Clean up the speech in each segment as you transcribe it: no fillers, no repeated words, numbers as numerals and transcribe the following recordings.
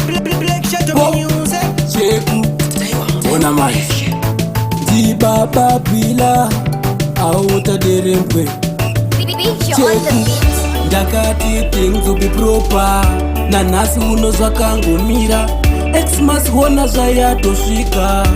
Black Shadow Music. Cheku ona manje ndibaba bila autaderembwe. Beat on the beat. Ndakati things will be proper, nanhasi uno zvakangomira. Xmas hona zvayatosvika,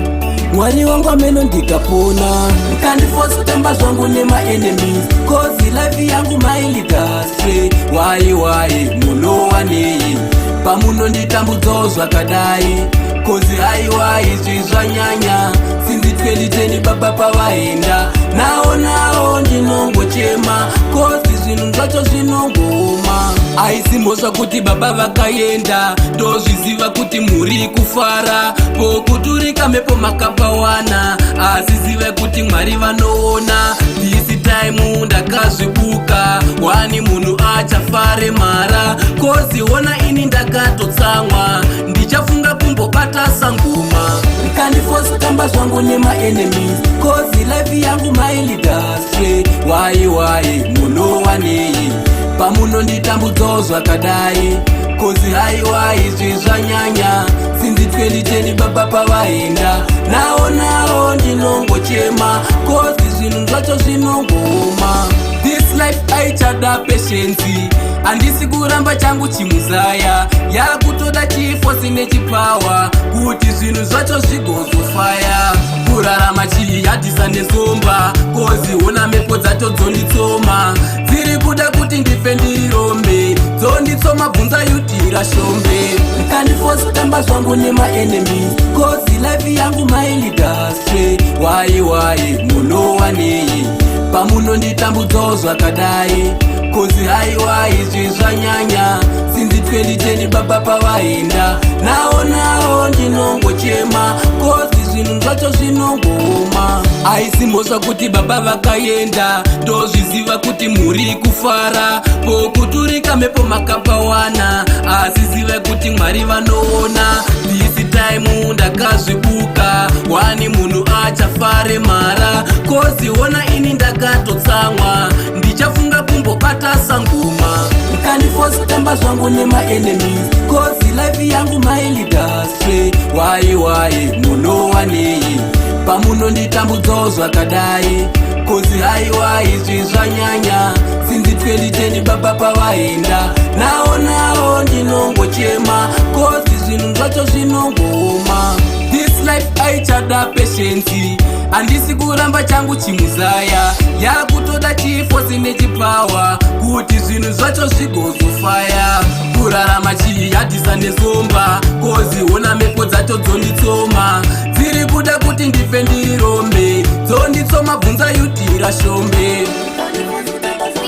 Mwari wangu ameno ndikapona. Kandifosi kutamba zvangu nemaenemies, 'cause life yangu mailidastre. Why, why munowanei pamunonditambudzawo zvakadai? 'Cause haiwa, izvi zvanyanya since 2010 baba pavaenda. Nawo nawo ndinongochema, 'cause zvinhu zvacho zvinongooma. Aisi mhosva kuti baba vakaenda, ndozviziva kuti muri kufara pokuturika mhepo makapawana, asi zive kuti Mwari vanoona. This time ndakazvibuka wani munhu achafare mara, 'cause ona ini ndakatotsamwa, ndichafunga kumbobata sangoma. Kandifosi kutamba zvangu nemaenemies, 'cause life yangu mailidastre. Why, why munowanei pamunonditambudzawo zvakadai? 'Cause haiwa, izvi zvanyanya since 2010 baba pavaenda. Nawo nawo ndinongochema, 'cause zvinhu zvacho zvinongooma. This life aichada patience, handisi kuramba changu chimuzaya, yakutoda chiforce nechipower kuti zvinhu zvacho zvigozofaya. Kurarama chiyadhisa nesomba, 'cause ona mhepo dzacho dzonditsoma, dziri kuda kuti ndife ndirombe, dzonditsoma. Bvunza yutira shombe. Kandifosi kutamba zvangu nemaenemies, 'cause life yangu mailidastre. Why, why munowanei pamunonditambudzawo zvakadai? 'Cause haiwa, izvi zvanyanya since 2010 baba pavaenda. Nawo nawo ndinongochema, 'cause zvinhu zvacho zvinongooma. Aisi mhosva kuti baba vakaenda, ndozviziva kuti muri kufara pokuturika mhepo makapawana, asi zive kuti Mwari vanoona. This time ndakazvibuka wani munhu achafare mara, 'cause ona ini ndakatotsamwa, ndichafunga kumbobata sangoma. Kandifosi kutamba zvangu nemaenemies, 'cause life yangu mailidastre. Why, why munowanei pamunonditambudzawo zvakadai? 'Cause haiwa, izvi zvanyanya since 2010 baba pavaenda. Nawo nawo ndinongochema, 'cause zvinhu zvacho zvinongooma. This life aichada patience, handisi kuramba changu chimuzaya, yakutoda chiforce nechipower kuti zvinhu zvacho zvigozofaya. Kurarama chiyadhisa nesomba, 'cause ona mhepo dzacho dzonditsoma, dziri kuda kuti ndife ndirombe, dzonditsoma. Bvunza yutira shombe.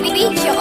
Beat